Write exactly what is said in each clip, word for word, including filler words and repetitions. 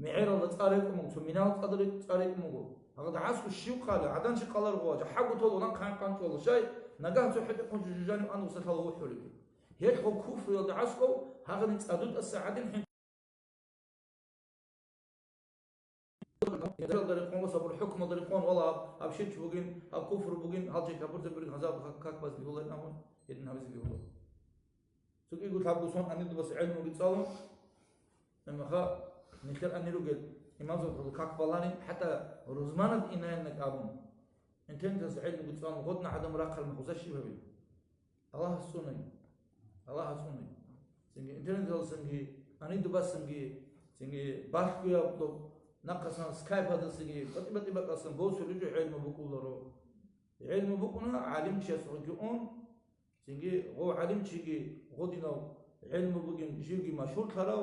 мегӀералда цӀар рекӀун буго, цо минал цӀар рекӀ-, цӀар рекӀун буго. Гьагъад гӀасу щив къала, гӀадан чи къаларго, жагьагу толо, нахъ хъан-, къанчӀвала, щай, нагагь цо хӀетӀе хъунчӀо жужани ан вуса лъала вухӀулеб. Гьелъ гъо куфруялда гӀаскӀов, гьагъани цӀадутӀаса гӀадин хӀин-, гьелда рекъон ва сабур хӀукмалда рекъон, вала, гьаб, гьаб ширк бугин, гьаб куфру бугин, гьал чей капурзаб бугин, гьазаб как-, как базги гьулай нагьун, гьедин гьабизе бигьула. Цо кӀиго лъабго сон гӀанидубас гӀелмуги цӀалун, гьебмаха нилъер гӀани ругел имамзабазул как балани, хӀатта рузманаб инаяннаг абун, интернеталъ гӀелмуги цӀалун, гъодна гӀадамал рахъараб мехалъ щиб гьабил? Аллагьас цӀунаги. Аллагьас цӀунаги. Цинги интернеталдасанги, гӀанидубасанги, цинги балъгояб нахъасан скайпалдасаги, батӀи-батӀи бакӀалдасан босулеб жо гӀелму букӀуларо. ГӀелму букӀуна гӀалимчиясухъеги ун, цинги гъов гӀалимчиги гъодинав гӀелму бугев, живги машгьурлъарав,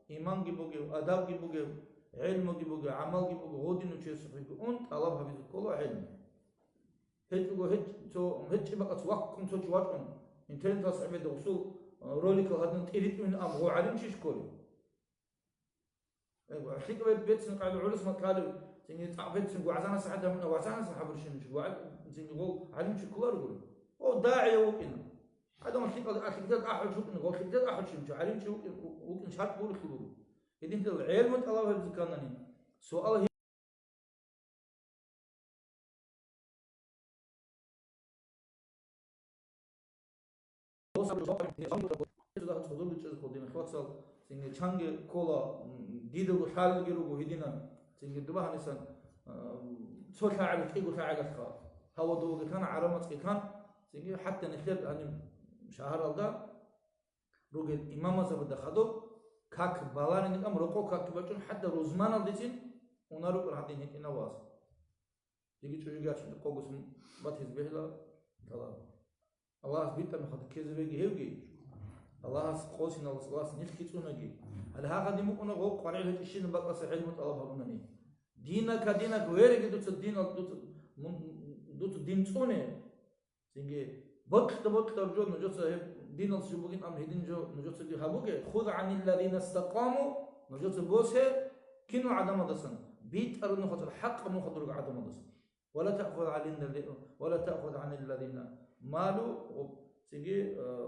иманги бугев, адабги бугев, гӀелмуги бугев, гӀамалги бугев гъодинав чиясухъеги ун, тӀалаб гьабизе ккола гӀелму. ГьечӀого гьечӀ-, цо, гьечӀеб бакӀалъ вахъун цо чи вачӀун, интернеталъ гӀебеда гъусул, а, роликал гьадин тӀиритӀуин аб гъов гӀалимчи кколев. Э, лъикӀаб бецин къайда гӀурус макьалев, цинги цӀакъ бецин вагӀзанас гӀадамана вагӀзанас хабурщинчи, вагӀ-, цинги гъол гӀалимчи кколарого. О, дагӀия вукӀина. Гьадамал лъикӀал, а, лъикӀдал ахӀулчи вукӀина, гъол лъикӀдал ахӀулчинчи, гӀалимчи вукӀин, вукӀин шарт гурулъ буго. Гьединлъидал гӀелму тӀалаб гьабизе кканани, суал Цинги чанги ккола, м, дидаго лъалги руго гьедина, цинги дуба гьанисан, а, цо лъагӀел, кӀиго лъагӀелалъха гьава довги ккана, гӀарамацӀги ккан, цинги хӀатта нилъер гьаниб шагьаралда ругел имамазабада хадуб как баларин кӀам рокъо как бачӀун, хӀатта рузманалдецин унарукӀун гьадин гьитӀинав вас. Диги чӀужуги ачун къогосун батиз бегьла талаб. Аллагьас битӀа мехалда ккезабеги гьевги, Аллагьас къосиналас Аллагьас нилъги цӀунаги. Гьале гьагъадин букӀуна гъо къваригӀел гьечӀищина бакӀаса гӀелму тӀалаб гьабунани. Динак, динак, вереги дуца динал, дуца, мун-, дуца дин цӀуне. Цинги, бокьа-бокьараб жо нужеца гьеб динал щиб бугин, ам гьедин жо нужецаги гьабуге, хуз гӀанилладина стакъаму, нужеца босе, кинал гӀадамалдасан, битӀараб нухалъ, хӀакъаб нухалъ руго гӀадамалдасан. Ва ла таъхуз гӀаниллади-, ва ла таъхуз гӀанилладина малу, цинги, э,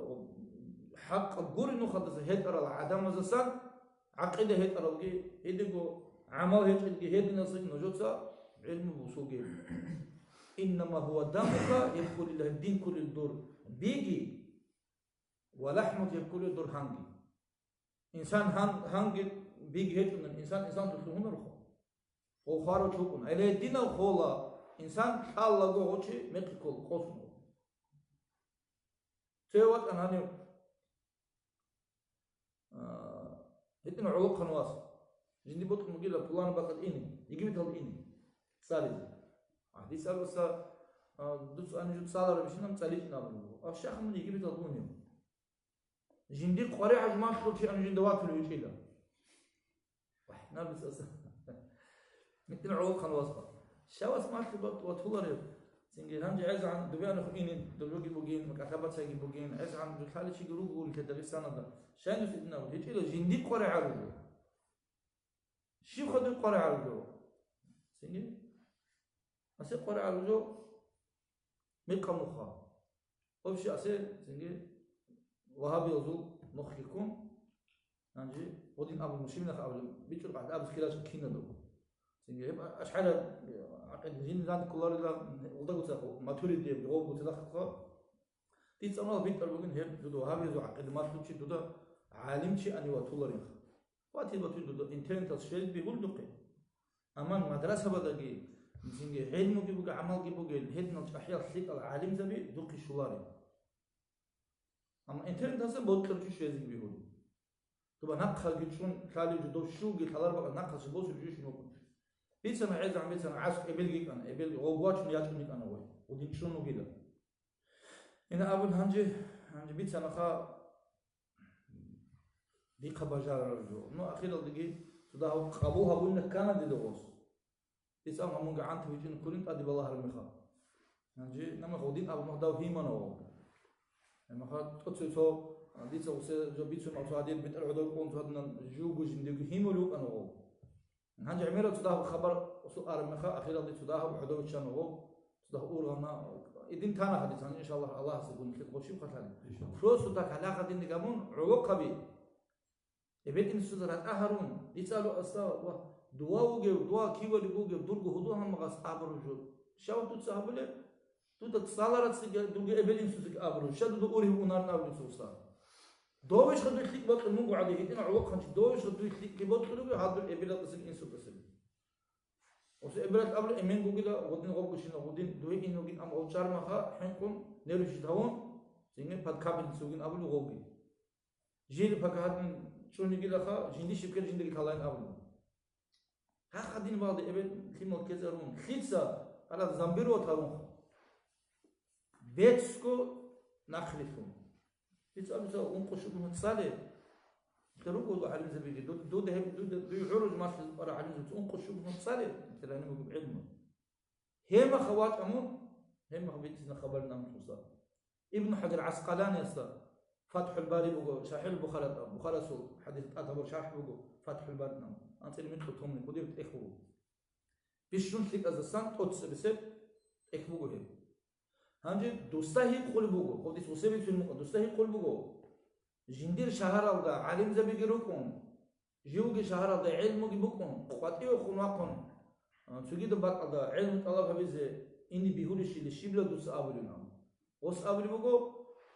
хӀакъаб гури нухалдаса гьетӀарал гӀадамаздасан, гӀакъида гьетӀаралги, гьединго гӀамал гьечӀелги гьединасги нужеца гӀилму бусуге. Иннама гьува дамука, гьеб кколила гьеб дин кколел дур биги, ва лахӀмука, гьеб кколел дур гьанги. Инсан гьан-, гьанги биги гьечӀунан, инсан инсанлъун гьунарухъо. Гъо хварав чукӀун. Гьеле гьединав хола, инсан лъалаго гъочи мекъи ккол, къосун. Цеве ватӀан гьанив. А, гьитӀин гӀолохъан вас. Жинди бокьун бугила пулан бакӀалда ине, Египеталда ине. ЦӀализе. Гьадисалдаса, а, дуц ани жо цӀаларабищинан цӀаличӀин абун буго. Аб щах мун Египеталда унев. Жинди къваригӀел малъул чи ани жинда ватулев вичӀила. Вагь, наб цӀаса. ГьитӀин гӀолохъан вас. Щавас малъи бат-, ватуларев. Цинги гьанже гӀезегӀан дубеанухъ инин, дубеги бугин, макьалъабацаги бугин, гӀезегӀан жо лъаличиги руго гурилъе Дагъистаналда. Щай нус гьитӀинаб? ГьечӀила жинди къваригӀел руго. Щиб хадур къваригӀел руго? Цинги? Асе къваригӀел руго мекъаб нуха. Вообще асе цинги вагьабиязул нухги ккун, гьанже гъодин абун муслиминахъ абулеб, бичӀчӀул къагӀида абулеб хираж кинабго. Цинги гьеб ашгӀариял гӀакъида жиндан кколарила, гъолда гуцахъо, матуридияб гъолго цадахъ ккола. Дица амал битӀар бугин гьеб дуда вагьабиязул гӀакъида малъучи дуда гӀалимчи ани ватуларинха. Ватил-ватил дуда интернеталъ щвел бигьулдухъе. Амма мадрасабадаги, цинги гӀелмуги буго, гӀамалги бугел, гьединал чӀахӀиял лъикӀал гӀалимзаби духъе щолари. Амма интернеталъ бокьарчӀи щвезеги бигьули. Дуба нахъаги чӀун лъалев жо дов щулги лъалар бакӀа нахъасе босулев жо щун вукӀун. Бицана гӀезегӀан, бицана гӀаскӀ эбелги кӀана, эбелги гъов вачун ячӀун йикӀана гъой, гъудин чӀун вугила. Ина абун гьанже, гьанже бицанаха дихъа бажарараб жо. Ну, ахиралдаги цо дагьав къабул гьабулина ккана дида гъос. Дица гьамунги гӀанти вичӀин кколин тӀаде балагьараб мехалъ. Гьанже нама гъодин абун гьадав гьимана гъов. Гьамаха тӀоцеве цо, дица гъусе жо бицун, цо гьадин битӀар гӀодов кӀун цо гьадинан жуго жиндиего гьимулев вукӀана гъов. Гьанже гӀемерал цо дагьаб хабар араб мехалъ, ахиралде цо дагьаб гӀодов виччана гъов, цо дагьаб ургъана. Идин тана гьадис, гьанже, иншаллагь, Аллагьасде гуни лъикӀ гъочиб хатани. Просто так гьалахъа динде гамун гӀолохъаби. Эбел-инсуца ратӀа гьарун, дица абула, ва дуа вугев, дуа кивали бугев, дурго гьудул гьаммагъас абураб жо. Щав дуца гьабулеб? Дуда цӀаларацаги, дуги эбел-инсузеги абураб. Щай дуда ургьив унарин абулеб цо уста? Довищха дуе лъикӀ бокьун муго гӀади гьитӀина гӀолохъанчи, довищха дуе лъикӀги бокьун руго, гьадур эбелалдасаги инсулдасаги. Оцо эбелалъ абула, эмен гугила, гъудин гъобгощина, гъудин дуе ин вугин, амма гъов чармаха хӀинкъун, нервищ тавун, цинги под капельница вугин абули гъовги. Жили пакагьатун чӀунигилаха, жинди щибкер жиндиги лъалаин абуна. Гьахъа дин балде эбел лъимал ккезарун. Лъица гьарал замбируват гьарунха. Бецго нахърилъун. Бица, бица, ункъо шугьун цӀале. Хируго гӀалимзабиги. Ду-, дуда гьеб, дуда, дуй гӀуруж малъизе пара гӀалимзабица ункъо шугьун цӀале. Тирани бугеб гӀилму. Гьемаха вачӀа мун, гьемаха бицина хабар намусуса. Ибн ХӀажар ГӀаскъаланиясда ФатхӀул Бари буго, СахӀихӀул Бухарата, Бухарасул хӀадис тӀад гьабур шархӀ буго, ФатхӀул Бари нам. АнцӀила микьго томни кодир тӀехь буго. Бищун лъикӀаздасан тӀоцебесеб тӀехь буго гьеб. Гьанже дусда гьикъулеб буго, гъодис гъусебицун мукъа, дусда гьикъулеб буго. Жиндир шагьаралда гӀалимзабиги рукӀун, живги шагьаралда гӀелмуги букӀун, къватӀивехун вахъун, а, цогидаб бакӀалда гӀелму тӀалаб гьабизе ине бигьулищили щибла дуца абулин абун. Гъос абулеб буго,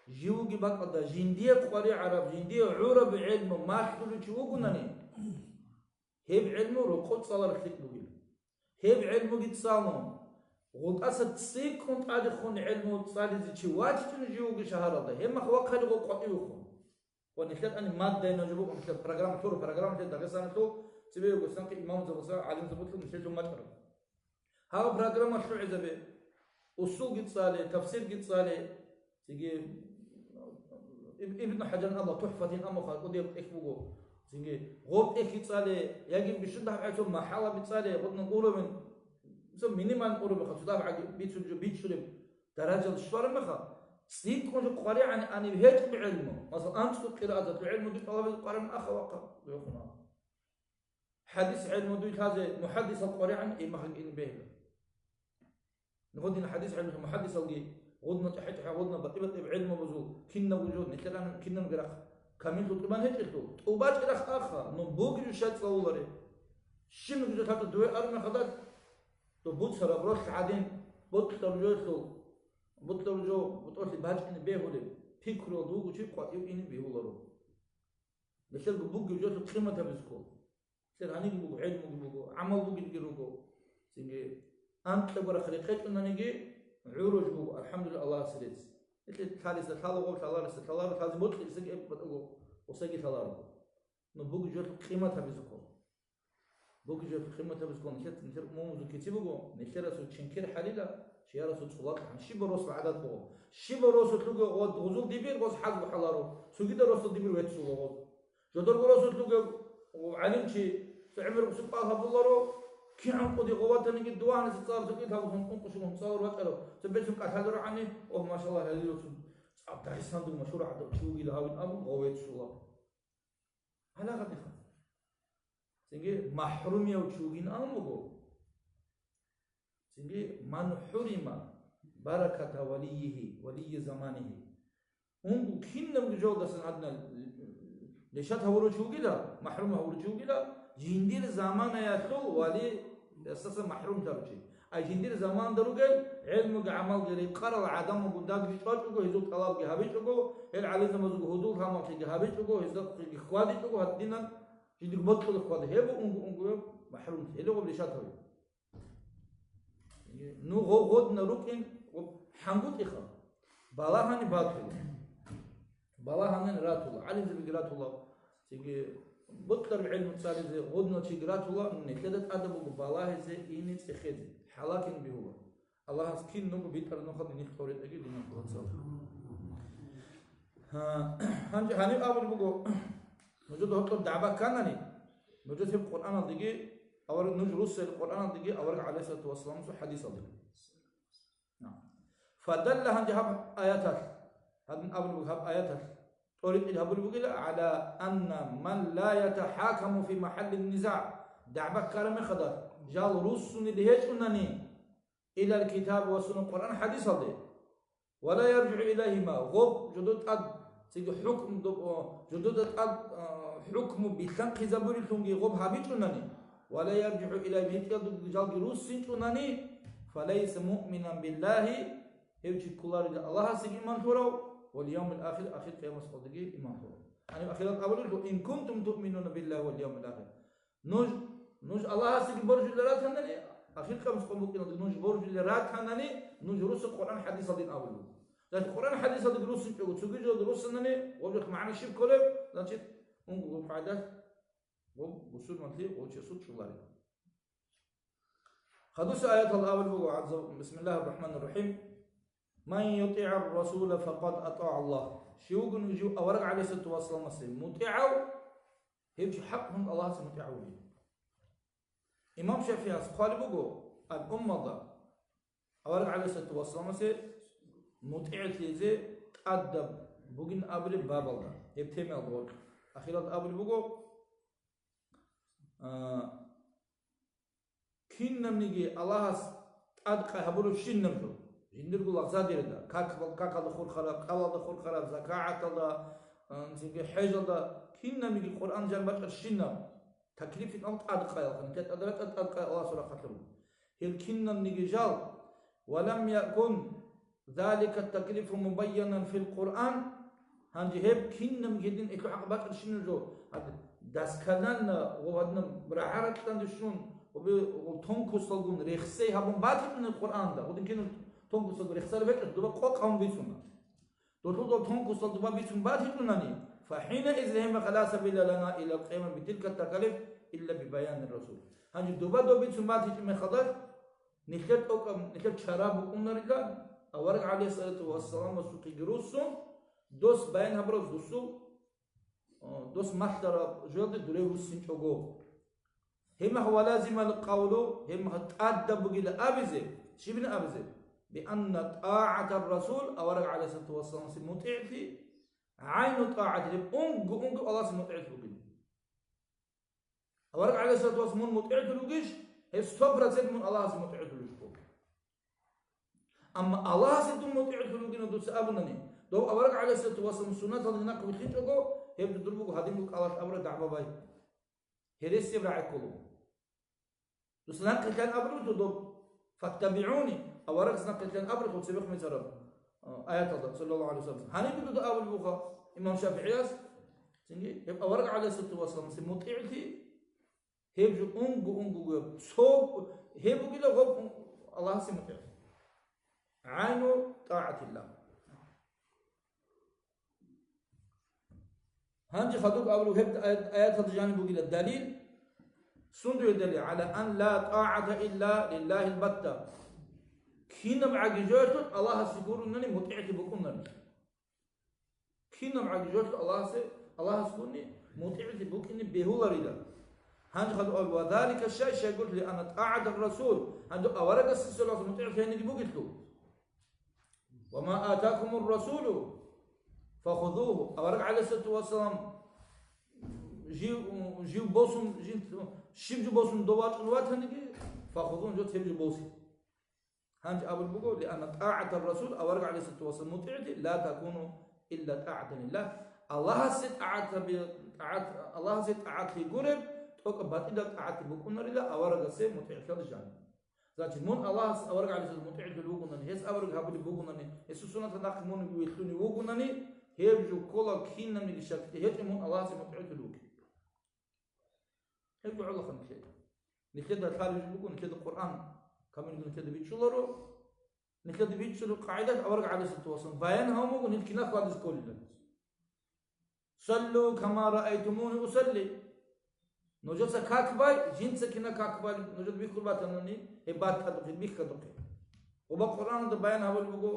живги бакӀалда жиндие къваригӀараб, жиндие гӀураб гӀелму малъулев чи вугунани, гьеб гӀелму рокъоб цӀалараб лъикӀ бугила. Гьеб гӀелмуги цӀалун, гъутӀаса цӀикӀкӀун тӀадехун гӀелму цӀализе чи вачӀун живги шагьаралда, гьеб мах вахъали гъо къватӀивехун. Ва нилъер ани маддай нуж букӀун, нилъер программа, лъур программа, нилъер Дагъистаналъул цебе гьесанхъи имамзабаза, гӀалимзабазул нилъелъул мачӀараб. Гьаб программа лъугӀизабе, усулги цӀале, тафсирги цӀале, цинги Иб-, Ибн ХӀажаран абула ТухӀфатин амма халкъудияб тӀехь буго. Цинги гъоб тӀехьги цӀале, яги бищун дагьаб гӀайцо махӀалаби цӀале, гъодна уровень, мисал, минимальный уровень хъацу дагьаб гӀаги бицун жо бичӀчӀулеб даражал щвараб мехалъ, цӀикӀкӀун жо къваригӀани анив гьечӀеб гӀелму, масал, анцӀго къираат гӀелму дуй тӀалабизе къваригӀан аха вахъа, вехуна. ХӀадис гӀелму дуй лъазе мухӀаддисал къваригӀан имахъ ин бегьла. Гъодин хӀадис гӀелму мухӀаддисалги, гъодна чӀахӀи-чӀахӀи, гъодна батӀи-батӀи гӀелму бузул, кинаб жо, нилъеран кинабги рахъ камиллъу тӀубан гьечӀелъул, тӀубачӀи рахъ аха, но буги жо щай цӀалуларе. Щибниги жо лъабда дуе армехадал, то буцараб ролъ гӀадин, ботлъараб жоялъул, ботлъараб жо бутӀолъи бачӀине бегьулеб, пикруялда вуго чи къватӀив ине бегьуларо. Нилъерго бугеб жоялъул къимат гьабизе ккола. Нилъер гьаниги буго, гӀелмуги буго, гӀамал бугелги руго. Цинги анкьаб рахъ рекъечӀунаниги гӀуруж буго, алхӀамдулиллагь, Аллагьасе рецц. Нилъер лъалиса лъалаго, лъалариса лъаларо, лъазе бокьилисаги эб батӀаго, осаги лъаларо. Но бугеб жоялъул къимат гьабизе ккола. Бугеб жоялъул къимат гьабизе ккола. Нилъер, нилъер умумузул кици буго, нилъерасул чинкер хӀалила, чиярасул цӀулакь гьан щиб росу гӀадат буго. Щиб росулъуги гъод гъузул дибир гъоз хӀалгу хӀаларо, цогидал росул дибир веццула гъоз. Жодорго росулъуги гӀалимчи цо гӀемер сукъал гьабуларо, кигӀан кӀуди гъов ватаниги дугьаниса цӀар цукӀи лъабцун ункъушилан цӀалур вачӀаро, цо бецун кӀалъалур гӀани, огь, машаллагь, гьалилалцун цӀакъ Дагъистандул машгьур гӀадав чи вугила гьавин абун гъов веццула. Гьалагъадиха. Цинги махӀрумияв чи вугин абун буго. Цинги, «Ман хӀурима бараката валиййигьи, валиййи заманигьи». Унго кинабги жоялдасан гьадинал лишат гьавурав чи вугила, махӀрум гьавурав чи вугила, жиндир заманаялъул вали, эсаса махӀрумлъарав чи. Ай жиндир заманда ругел, гӀелмуги гӀамалги рекъарал гӀадамалгун дагги чӀвачӀого, гьезул тӀалабги гьабичӀого, гьел гӀалимзабазул гьудул гьамаллъиги гьабичӀого, гьезда хъуги хьвадичӀого, гьадинан жиндир бокьулеб хьвада. Гьеб унго-унго махӀрум, гьеле гъоб лишат гьаве. Ну, гъо-, гъодна рукӀин, гъо-, хӀангутӀиха. Балагьани батула. Балагьанин ратула. ГӀалимзабиги ратула. Цинги бокьараб гӀелму цӀализе гъодна чиги ратула, нилъеда тӀадаб буго балагьизе, ине цӀехезе. ХӀалакин бигьула. Аллагьас кинабго битӀараб нухалъ нилъ тӀоритӀаги динахъулацал. Гьа, гьанже гьаниб абулеб буго, нужеда гьоркьоб дагӀба кканани, нужецаги Къуръаналдеги, авараг, нуж руссел Къуръаналдеги, авараг гӀалайгьиссалату вассаламасул хӀадисалдеги. Фадалла, гьанже гьаб аяталъ, гьадин абулеб буго гьаб аяталъ, тӀоритӀил гьабулеб бугила, гӀала анна ман ла ятахӀакаму фи махӀаллин низагӀ, дагӀба ккараб мехалда, жал руссунел гьечӀунани, илал китаби ва сунна, Къуръан хӀадисалде. Ва ла яржигӀу илайгьима, гъоб жодор тӀад цинги хӀукму, жодода тӀад, а, хӀукму билълъанхъизабурелъунги гъоб гьабичӀунани, ва ла яржигӀу илайгьим, гьитӀиялда жалги руссинчӀунани, фалайса муъминан биллагьи, гьев чи кколарила Аллагьасеги иман лъурав, вал явмил ахир, ахир къиямасдеги иман лъурав. Гьаниб ахират абулеб буго, ин кунтум туъминуна биллагьи вал явмил ахир. Нуж, нуж Аллагьасеги боржулел ратанани, ахир къиямасеб къо букӀиналда нуж боржулел ратанани, нуж русса Къуръан хӀадисалдин абулеб буго. Значит, Къуръан хӀадисалдаги руссинчӀого, цоги жо руссанани, гъоб жоялъ магӀна щиб кколеб? Значит, унго гъоб къагӀидалъ гъоб бусурманлъи гъов чиясул чӀолареб. Хадуса аяталда абулеб буго, гӀазза-, бисмиллагьир рахӀманир рахӀим. Ман ютигӀир расула факъад атӀагӀа Аллагь. Щив вугониги жив авараг гӀалайгьиссалату вассаламасе мутӀигӀав, гьев чи хӀакълъун Аллагьасе мутӀигӀав вугев. Имам ШафигӀияс хъвалеб буго, ал-Уммалда, авараг гӀалайгьиссалату вассаламасе мутӀигӀлъизе тӀадаб бугин абулеб бабалда, гьеб темаялда гъоркь. Ахиралда абулеб буго, а, Кинабниги Аллагьас тӀадкъай гьабурабщинаб жо, жиндирго лагъзадерида, как-, какалда хурхараб, кӀалалда хурхараб, закагӀаталда, а, цинги хӀежалда, кинабниги Къуръан жан бачӀарабщинаб, таклиф гьитӀинаб тӀадкъай, алхъан, нилъер тӀад рачӀараб тӀадкъай Аллагьасул рахъалъур. Гьел кинабниги жал, ва лам якун залика таклифу мубайянан фил Къуръан, гьанже гьеб кинаб гьедин гьелъул хӀакъ бачӀарабщинаб жо, гьаб досконально ва гьадинаб рагӀа-ракьанде щун, ва бе-, ва тонкосталгун рехсей гьабун батичӀони Къуръанда, гьедин кинаб тонкосталгун рехсараб гьечӀо, доба къокъ гьабун бицуна. Долъул доб тонкостал доба бицун батичӀунани, фахӀинаизин гьеб мехалъ ла сабила лана илал къиямати битилка такалиф илла бибаянир расул. Гьанже доба доб бицун батичӀеб мехалда, Нилъер тӀокӀаб, нилъер чара букӀунарила, авараг гӀалайгьиссалату вассаламасухъеги руссун, дос баян гьабураб дусул, о, дос малъараб жоялде дуре руссинчӀого. Гьеб мехалъ ва лазимал къавлу, гьеб мехалъ тӀадаб бугила абизе, щибин абизе? Бианна тӀагӀатар расул, авараг гӀалайгьиссалату вассаламасе мутӀигӀлъи, гӀайну тӀагӀатилъи, унго-унго Аллагьасе мутӀигӀлъи бугила. Авараг гӀалайгьиссалату вассалам мун мутӀигӀлъулев вугищ, гьеб сто процент мун Аллагьасе мутӀигӀлъулев вуго. Амма Аллагьасе дун мутӀигӀлъулев вугин дуца абунани, дов авараг гӀалайгьиссалату вассалам суннаталда нахъ вилълъинчӀого, гьеб дур буго гьадинго кӀалалъ абураб дагӀба-бай. Гьересияб рагӀи ккола. Дос нахъе лъан абулеб буго доб, «ФаттабигӀуни», аварагас нахъе лъан абулеб цебехъ мецараб, а, аяталда, саллаллагьу гӀалайгьи вассалам. Гьаниб буго доб абулеб буго имам ШафигӀияс, цинги, гьеб авараг гӀалайгьиссалату вассаламасе мутӀигӀлъи, гьеб жо унго-унгого, цо, гьеб бугила гъоб Аллагьасе мутӀигӀлъи. ГӀайну тӀагӀатиллагь. Гьанже хадуб абулеб гьеб аят-, аяталда жаниб бугила далил, сундуе далил, гӀала ан ла тӀагӀата илла лиллагьил батта. Кинаб гӀаги жоялъул Аллагьасе гурунани мутӀигӀлъи букӀунарила. Кинаб гӀаги жоялъул Аллагьасе, Аллагьасе гурони мутӀигӀлъи букӀине бегьуларила. Гьанже хадуб абулеб, ва залика, щай, щайгурелъул, ана тӀагӀатар расул, гьанже аварагасе саллаллагьу гӀалайгьи вассалам мутӀигӀлъи гьаниб бугелъул. «Ва ма атакумур расулу фахузугьу». Авараг гӀалайгьиссалату вассалам жив, жив босун, жив, щиб жо босун дов вачӀун ватаниги, «фахузугьу», жо цебе жо босе. Гьанже абулеб буго, «Лианна тӀагӀатар расул», авараг гӀалайгьиссалату вассалам мутӀигӀлъи, «ла такуну илла тӀагӀатан лиллагь». Аллагьасе тӀагӀат гьаби-, тӀагӀат, Аллагьасе тӀагӀатлъи гуреб, тӀокӀаб батӀияб тӀагӀатлъи букӀунарила аварагасе мутӀигӀлъиялда жаниб. Значит, мун Аллагьас авараг гӀалайгьиссалам мутӀигӀлъулев вугунани, гьес абураб гьабулеб бугунани, гьесул суннаталда нахъе мун вилълъунев вугунани, гьеб жо ккола кинабниги шаккалъи гьечӀеб мун Аллагьасе мутӀигӀлъулев вугин. Гьеб жо гӀолохъан нилъеда. Нилъеда лъалеб жо буго, нилъеда Къуръан камилго нилъеда бичӀчӀуларо, нилъеда бичӀчӀулеб къагӀидалъ авараг гӀалайгьиссалату вассалам баян гьабун буго, нилъ киналъ хьвадизе кколилан. «Саллу кама раайтумуни усалли». Нужеца как бай, жинца кина как бай, нужеда бихьулеб батани, гьеб батадухъе, бихьадухъе. Къуба Къуръаналда баян гьабулеб буго,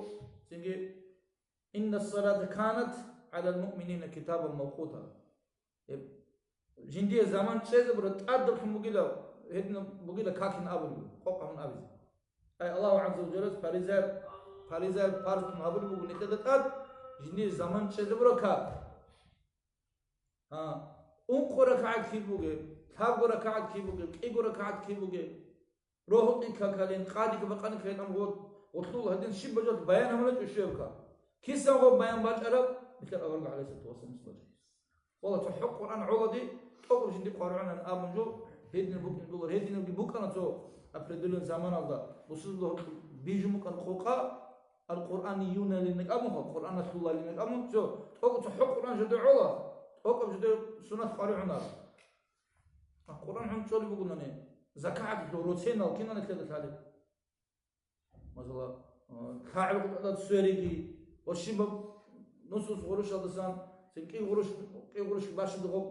цинги, «Инна салата канат гӀалал муъминина китабан мавкъута». Гьеб жиндие заман чӀезабураб тӀадаблъун бугила, гьедин бугила какин абулеб, къокъ гьабун абизе. Ай, Аллагьу гӀазза ва жаллас паризаяб, паризаяб парзлъун гьабулеб буго нилъеда тӀад, жиндие заман чӀезабураб как. Гьа, ункъо ракагӀат кир бугеб, Гьабго ракагӀат киб бугеб, кӀиго ракагӀат киб бугеб? РогьутӀи какалин, къади бакъани ккелин, гъо-, гъолъул гьадин щиб бажалъ баян гьабуна чӀущуяб ка. Кисан гъо баян бачӀараб, нилъер авараг гӀалайгьиссалату вассаламас бачӀараб. Валлагь, цохӀо Къуръан гӀолади, тӀокӀаб жинди къваригӀунани абун жо, гьединаб букӀин буго, гьединабги букӀана цо определённый заманалда, бусурбабазул бижун букӀана къокъа, ал-Къуръаниюналин абун, Къуръаналъулалин абун, цо, тӀокӀаб цохӀо Къуръан жо гӀола, тӀокӀаб жо суннат къваригӀунаро. Къуръан гьун чӀолеб бугонани, закагӀатлъул роценал кинан нилъеда лъалеб? Масала, а, лъагӀел къутӀалда цвериги ва щибаб нусус гъурущалдасан, цин кӀи гъуруш, кӀи гъуруш башида гъоб,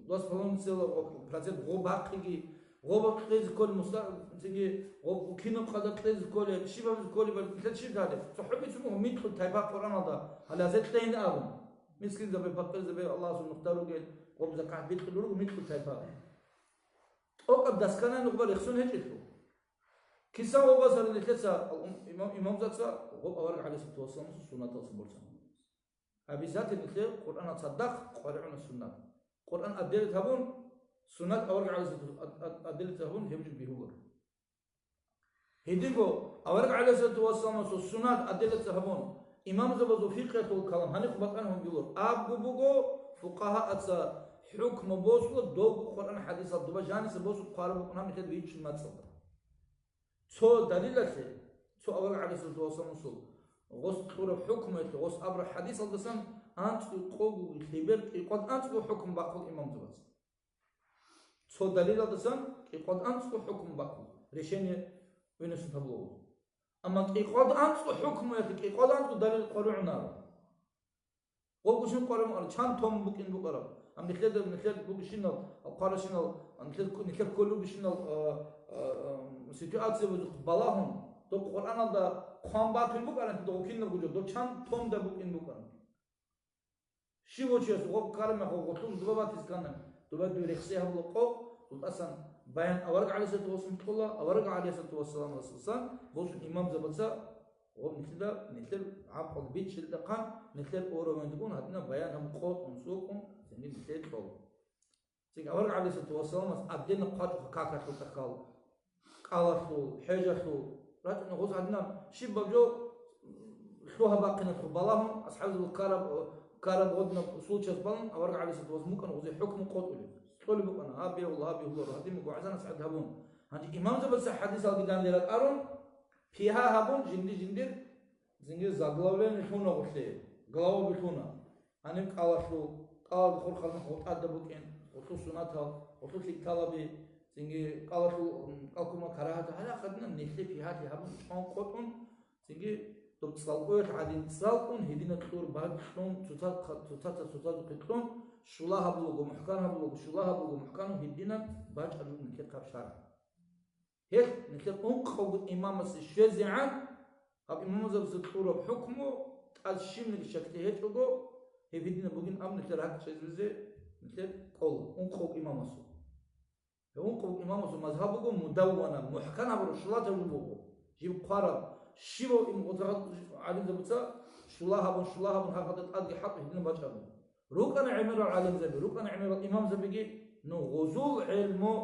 дос половиной цела гъоб процент гъоб бахъиги, гъоб кьезе кколеб муста-, цинги гъоб кинаб къадар кьезе кколеб, щибабизе кколеб, нилъер щиб гьалеб? ЦохӀо бицун буго микьул тайпа Къуръаналда, гьале гьезда кьейин абун. Мискинзабе, пакъирзабе, Аллагьасул мухтар ругел, гъоб закагӀат бикьулел руго микьул тайпа. ТӀокӀаб досканай нухба рехсон гьечӀелъул. Киса гъобасара нилъеца, ал-, имам, имамзаца гъоб авараг гӀалайгьиссалату вассаламасул суннаталъун борцана. Обязательно нилъер Къуръанал цадахъ къваригӀуна суннат. Къуръан отделить гьабун, суннат авараг гӀалайгьиссалату ад-, ад-, отделить гьабун гьеб жо бигьуларо. Гьединго авараг гӀалайгьиссалату вассаламасул суннат отделить гьабун, имамзабазул фикъгьалъул калам гьанихъ батӀан гьунгулур. Абго буго, фукъагьааца хӀукму босула, довго Къуръан хӀадисал дуба жаниса босун хъвараб букӀун гьаб нилъеда виччил мацӀалда. Цо далилалъе, цо авараг гӀалайгьиссалату вассаламасул гъос кьураб хӀукмуялъе, гъос абураб хӀадисалдасан анцӀго къого лъебер кӀикъват анцӀго хӀукму бахъул имамзабаз. Цо далилалдасан кӀикъват анцӀго хӀукму бахъул, решение выносить гьабулаго. Амма кӀикъват анцӀго хӀукмуялъе кӀикъват анцӀго далил къваригӀунаро. Гъобгушин къваригӀун ара, чан том букӀин букӀараб. Ам нилъеда, нилъер бугищинал, хъваращинал, нилъер, нилъер кколеб бугищинал, а, а, а, ситуация бугеб балагьун, доб Къуръаналда хъван батун букӀараб, доб кинабго жо, доб чан томда букӀин букӀараб. Щив вочияс гъоб ккараб мехалъ гъолъул дуба батиз ккана, дуба дуе рехсей гьабула къо, дутӀасан баян авараг гӀалайгьиссалату вассалам кьола, авараг гӀалайгьиссалату вассаламасасан босун имамзабаца гъоб нилъеда, нилъер гӀакълу бичӀчӀилда хъан, нилъер уровеньдагун гьадинаб баян гьабун къотӀун, сокӀун, цинги нилъее кьола. Цинги авараг гӀалайгьиссалату вассаламас отдельно хъвачӀуха какалъул тӀахьал, кӀалалъул, хӀежалъул, рачӀуна гъоз гьадинаб щибаб жо лъугьа-бахъиналъул балагьун, асхӀабзабаз ккараб, ккараб гъодинаб случайс балун, авараг гӀалайгьиссалату вассалам букӀана гъозе хӀукму къотӀулеб. Кьолеб букӀана, гьаб бегьула, гьаб бегьуларо, гьадин буго гӀазанас гӀад гьабун. Гьанже имамзабаца хӀадисалги данде ракӀарун, пигьа гьабун, жинди-жиндир, цинги заглавление лъуна гъолъе, глава билъуна. Гьаниб кӀалалъул, кӀалалда хурхарал мехалъ гъотӀада букӀин, гъолъул сунатал, гъолъул лъикӀлъаби, цинги кӀалалъул, м, кӀалккума карагьатал, гьалахъадинаб нилъее пигьалъи гьабун чӀван къотӀун, цинги доб цӀалкӀоялъ гӀадин цӀалкӀун, гьединаб кьур бакьун, цоцазда, цоцазухъе кьун, щула гьабулаго, мухӀкан гьабулаго, щула гьабулаго, мухӀкан гьединаб бачӀараб нилъехъаб шаргӀ. Гьелъ нилъер ункъавго имамасе щвезегӀан, гьаб имамзабазе кьураб хӀукму тӀад щибниги щаклъи гьечӀого, гьеб гьединаб бугин абун нилъер гьакъ чӀезабизе нилъер кӀола, ункъавго имамасул. Гьеб ункъавго имамасул мазгьаб буго мудаввана, мухӀкан гьабураб, щулатаб жо буго, жиб хъвараб, щивав им гъоза-, гӀалимзабаца щула гьабун, щула гьабун, гьаб гьадаб тӀадги хӀалтӀи гьединаб бачӀараб. РукӀана гӀемерал гӀалимзаби, рукӀана гӀемерал имамзабиги, ну, гъозул гӀелму,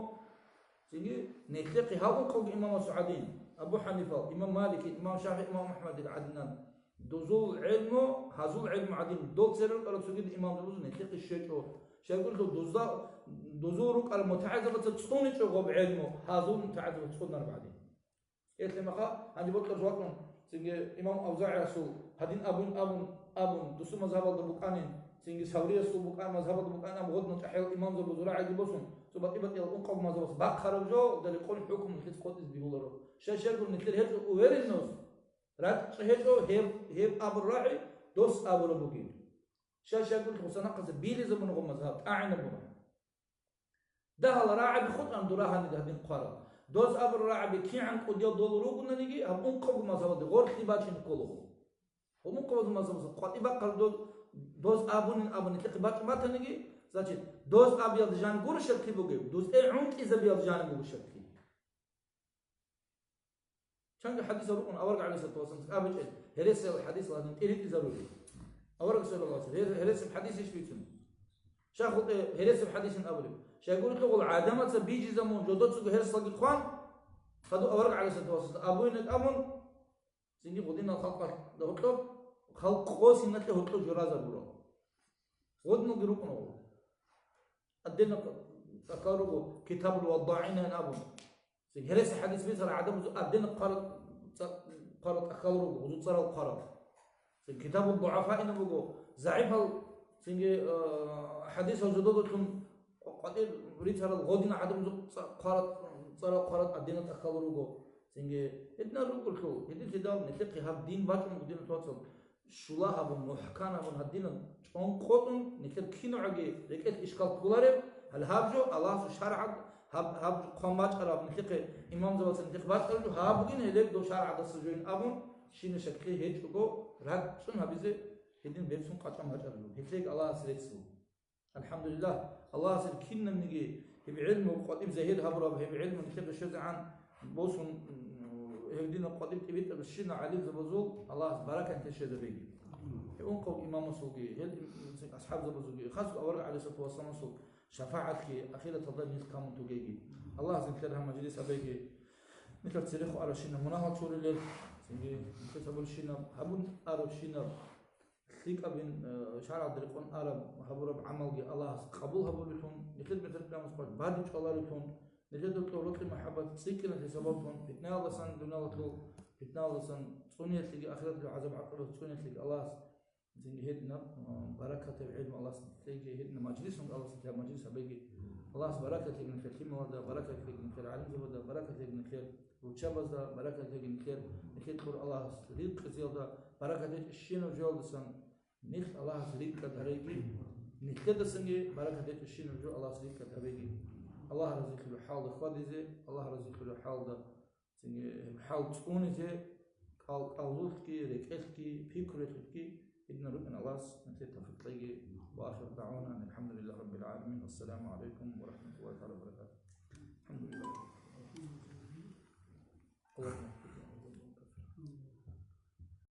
цинги нилъехъе гьаб ункъавго имамасул гӀадин, Абу ХӀанифал, имам Маликил, имам ШафигӀил, имам АхӀмадил гӀадинан, дозул гӀелму, гьазул гӀелму гӀадин, дол церер рукӀарал цогидал имамзабазул нилъехъе щвечӀо. Щайгурелъул дозда-, дозул рукӀарал мутагӀилзабаца цӀуничӀо гъоб гӀелму, гьазул мутагӀилзабаз цӀунараб гӀадин. Гьелъ мехалъ гьанже бокьарас вукӀун, цинги имам АвзагӀиясул гьадин абун, абун, абун, дусул мазгьабалда букӀанин, цинги Савриясул букӀан, мазгьабалда букӀанин абун, гъодна чӀахӀиял имамзабазул рагӀиги босун, цо батӀи-батӀиял ункъавго мазгьабас бахъараб жо, дале къон хӀукму нилъеца къотӀизе бегьуларо. Щай-щайгун нилъер гьечӀо уверенность, ракӀчӀей гьечӀо гьеб, гьеб абураб рагӀи дос абураб бугин. Щай-щайгун хусанахъазе билизабуна гъо мазгьаб, тӀагӀинабуна. Дагьал рагӀаби хутӀана дур гьанида гьадин хъварал. Доз абурал рагӀаби кигӀан кӀудиял дол ругонаниги, гьаб ункъавго мазгьабалде гъорлъи бачине кколаго. Гьаб ункъавго мазгьабалда къватӀи бахъараб доз, доз абунин абун нилъехъе бачӀун батаниги, значит, доз абиялда жан гуро щаклъи бугеб, доз тӀе гӀунтӀизабиялда жан буго щаклъи. Чанги хӀадисал рукӀун авараг гӀалайгьиссалату вассаламас абичӀел, гьересиял хӀадисал гьадин тӀиритӀизарули. Авараг саллаллагьу гӀалайгьи вассалам, гьер-, гьересияб хӀадис иш бицун. Щай хутӀе гьересияб хӀадисин абулеб? Щайгурелъул гӀадамаца бижизабун жодоцаго гьерсалги хъван, хадуб авараг гӀалайгьиссалату вассалам абуинаб абун, цинги гъудинал халкъалда гьоркьоб, халкъосиналъе гьоркьоб журазабуро. Гъудиналги рукӀуна гъур. Гьадинаб тӀахьал руго Китабул ВаддагӀин абун. Цинги гьереси хӀадис бицарал гӀадамазул гьадинаб хъварал, цӀа-, хъварал тӀахьал руго, гъузул цӀарал хъварал. Цинги Китабул ДугӀафаина буго, загӀипал, цинги, э, хӀадисал жододалъун къватӀир рицарал гъодинал гӀадамазул цӀа-, хъварал, цӀарал хъварал гьадинаб тӀахьал руго. Цинги гьединал ругелъул, гьединлъидал нилъехъе гьаб дин бачӀун буго, диналъул вацал. Щула гьабун, мухӀкан гьабун, гьадинаб чӀван къотӀун, нилъер кинавгӀаги рекӀелъ ишкал кколареб, гьале гьаб жо Аллагьасул шаргӀалъ гьаб, гьаб жо хъван бачӀараб, нилъехъе имамзабацин нилъехъе бачӀараб жо гьабугин, гьеле дов шаргӀалдаса жоин абун, щинаб щаклъи гьечӀого, ракӀчӀун гьабизе гьедин берцин къачӀан бачӀараб жо. Гьелъеги Аллагьас реццу. АлхӀамдулиллагь, Аллагьас кинабниги гьеб гӀелму къватӀиб загьир гьабураб, гьеб гӀелму нилъеда щвезегӀан босун, м, гьев динаб къватӀиб тӀибитӀарабщинал гӀалимзабазул Аллагьас баракат нилъее щвезабеги. Гьев ункъав имамасулги, гьел им-, асхӀабзабазулги, хасго авараг гӀалайгьиссалату вассаламасул шафагӀатги ахираталда нилъ камун тугеги. Аллагьас нилъер гьаб мажлис гьабеги, нилъер церехъ арабщинаб мунагьал чурулел, цинги нилъер гьабурщинаб, гьабун арабщинаб, лъикӀабин, э, шаргӀалда рекъон араб гьабураб гӀамалги Аллагьас къабул гьабулелъун, нилъер бетӀер къиямасеб къоялъ бадиб чӀваларелъун, нилъеда кьураб рокьи мухӀаббат цӀикӀкӀиналъе сабаблъун, питнаялдасан, дуниялалъул питнаялдасан цӀуниялъеги, ахираталъул гӀазаб-гӀакъубаялдаса цӀуниялъеги Аллагьас цинги гьединаб, э, баракатаб гӀелму Аллагьас нилъееги, гьединаб мажлисун Аллагьас нилъее мажлис гьабеги. Аллагьас баракат лъеги нилъер лъималазда, баракат лъеги нилъер гӀалимзабазда, баракат лъеги нилъер руччабазда, баракат лъеги нилъер, нилъер кьур Аллагьас ризкъиялда, баракат гьечӀебщинаб жоялдасан нилъ Аллагьас рикӀкӀад гьабеги, нилъедасанги баракат гьечӀебщинаб жо Аллагьас рикӀкӀад гьабеги. Аллагь разилъулеб хӀалда хьвадизе, Аллагь разилъулеб хӀалда, цинги гьеб хӀал цӀунизе, кӀал-, кӀалдулъги, рекӀелъги, пикруялъулъги гьединал рукӀин Аллагьас нилъее тавфикъ кьеги. Ва ахиру дагӀвана анил хӀамдулиллагьи раббил гӀаламин. Ассаламу гӀалайкум ва рахӀматуллагьи тагӀала ва баракатугь. АлхӀамдулиллагь.